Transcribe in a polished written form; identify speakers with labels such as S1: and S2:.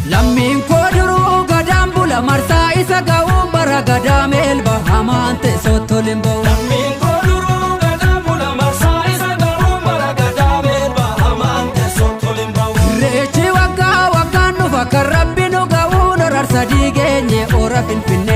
S1: Lammiin koo duruu gadaan bula marsaa isa ga'uun bara gadaa meelba hamaan ta'e sottoliin ba'u.
S2: Lammiin koo duruu gadaa bula marsaa isa ga'uun bara gadaa meelba hamaan ta'e sottoliin ba'u.
S1: Irreechi waggaa waggaan dhufa kan rabbi nu ga'uun horar sadii geenye ora finfinnee.